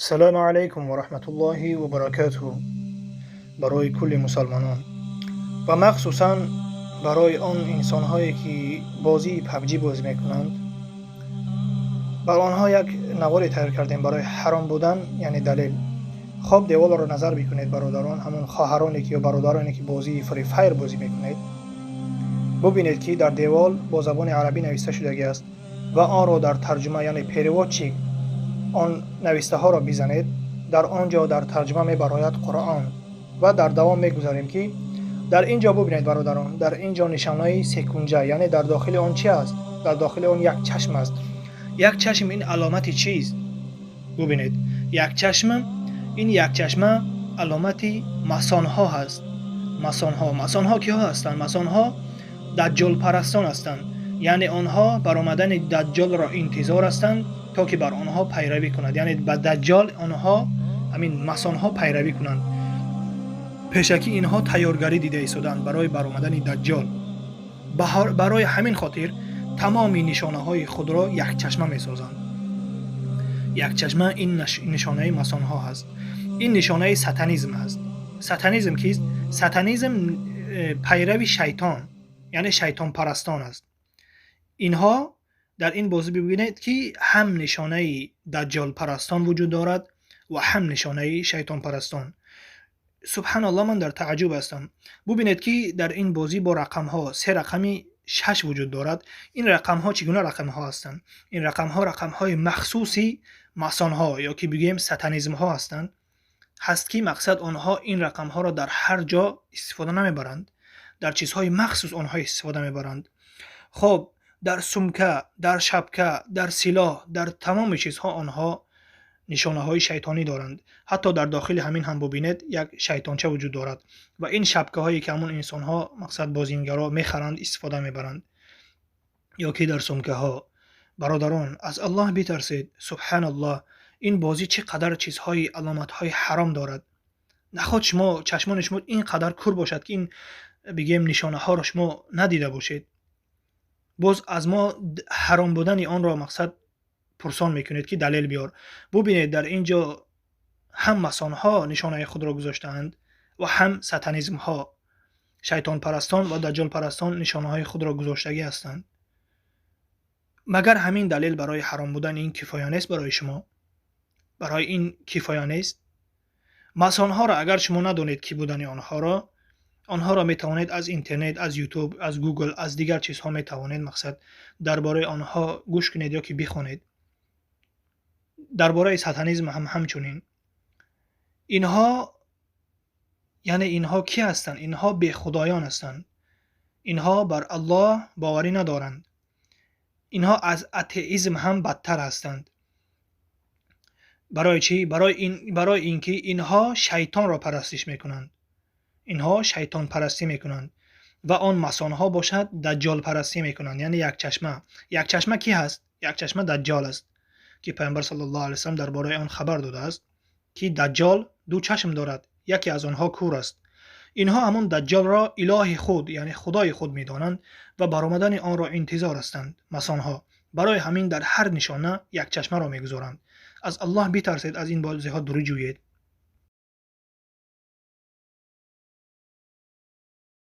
Ассалому алайкум ва раҳматуллоҳи ва баракатуҳ. Барои кулли мусалмонон ва махсусан барои он инсонҳое, ки бозии PUBG бозӣ мекунанд, бар онҳо як наворе тайёр кардем барои ҳаром будан, яъне далел. Хоб, деволро назар бикунед, бародарон, ҳамон хоҳароне ки ё бародароне, ки бозии Free Fire бозӣ мекунед, бубинед, ки дар девол бо забони арабӣ нависта шудагӣ аст ва онро дар тарҷума, яъне переводчик, он навистаҳоро бизанед, дар он ҷо дар тарҷума мебарояд Қуръон. Ва дар давом мегузарем, ки дар ин ҷо бубинед, бародарон, дар ин ҷо нишонаи секунҷа, яъне дар дохили он чи аст? Дар дохили он як чашм аст. Як чашм ин аломати чист? Бубинед, як чашм, ин якчашма аломати масонҳо ҳаст. Масонҳо, масонҳо киҳо ҳастанд? Масонҳо даҷҷолпарастон ҳастанд, яъне онҳо баромадани даҷҷолро интизор ҳастанд, то ки бар онҳо пайравӣ кунад, яъне ба даҷҷол онҳо, ҳамин масонҳо, пайравӣ кунанд. Пешакӣ инҳо тайёргарӣ дида истодаанд барои баромадани даҷҷол. Барои ҳамин хотир тамоми нишонаҳои худро якчашма месозанд. Якчашма ин нишонаи масонҳо ҳаст, ин нишонаи сатанизм ҳаст. Сатанизм кист? Сатанизм пайрави шайтон, яъне шайтонпарастон аст. Инҳо дар ин бозӣ бибинед, ки ҳам нишонаи даҷҷолпарастон вуҷуд дорад ва ҳам нишонаи шайтонпарастон. Субҳаналлоҳ, ман дар тааҷҷуб ҳастам. Бубинед, ки дар ин бозӣ бо рақамҳо се рақами шаш вуҷуд дорад. Ин рақамҳо чӣ гуна рақамҳо ҳастанд? Ин рақамҳо рақамҳои махсуси масонҳо ё ки бигӯем сатанизмҳо ҳастанд, ҳаст, ки мақсад онҳо ин рақамҳоро дар ҳар ҷо истифода намебаранд, дар чизҳои махсус онҳо истифода мебаранд. Хоб, дар сумка, дар шапка, дар силоҳ, дар тамоми чизҳо онҳо нишонаҳои шайтонӣ доранд. Ҳатто дар дохили ҳамин ҳам бубинед, як шайтонча вуҷуд дорад. Ва ин шапкаҳое, ки ҳамон инсонҳо, мақсад бозингаро, мехаранд, истифода мебаранд, ё ки дар сумкаҳо. Бародарон, аз Аллоҳ битарсед. Субҳаналлоҳ, ин бозӣ чӣ қадар чизҳои аломатҳои ҳаром дорад. Наход шумо чашмони шумо ин қадар кур бошад, ки ин бигем нишонаҳоро шумо надида бошед. Боз аз мо ҳаром будани онро мақсад пурсон мекунед, ки далел биёр. Бубинед, дар ин ҷо ҳам масонҳо нишонаи худро гузоштаанд ва ҳам сатанизмҳо, шайтонпарастон ва даҷҷолпарастон нишонаҳои худро гузоштагӣ ҳастанд. Магар ҳамин далел барои ҳаром будани ин кифоя нест барои шумо? Барои ин кифоя нест? Масонҳоро агар шумо надонед, кӣ будани онҳоро, онҳоро метавонед аз интернет, аз Ютуб, аз Гугл, аз дигар чизҳо метавонед мақсад дар бораи онҳо гӯш кунед ё ки бихонед. Дар бораи сатанизм ҳам ҳамчунин. Инҳо, яъне инҳо кӣ ҳастанд? Инҳо бехудоён ҳастанд, инҳо бар Аллоҳ боварӣ надоранд, инҳо аз атеизм ҳам бадтар ҳастанд. Барои чӣ? Барои ин ки инҳо шайтонро парастиш мекунанд, инҳо шайтонпарастӣ мекунанд ва он масонҳо бошад даҷҷолпарастӣ мекунанд, яъне якчашма. Якчашма кӣ ҳаст? Якчашма даҷҷол аст, ки Паёмбар саллаллоҳу алайҳи васаллам дар бораи он хабар додааст, ки даҷҷол ду чашм дорад, яке аз онҳо кур аст. Инҳо ҳамон даҷҷолро илоҳи худ, яъне худои худ медонанд ва баромадани онро интизор ҳастанд масонҳо. Барои ҳамин дар ҳар нишона якчашмаро мегузоранд. Аз Аллоҳ битарсед, аз ин бозиҳо дурӣ ҷӯед.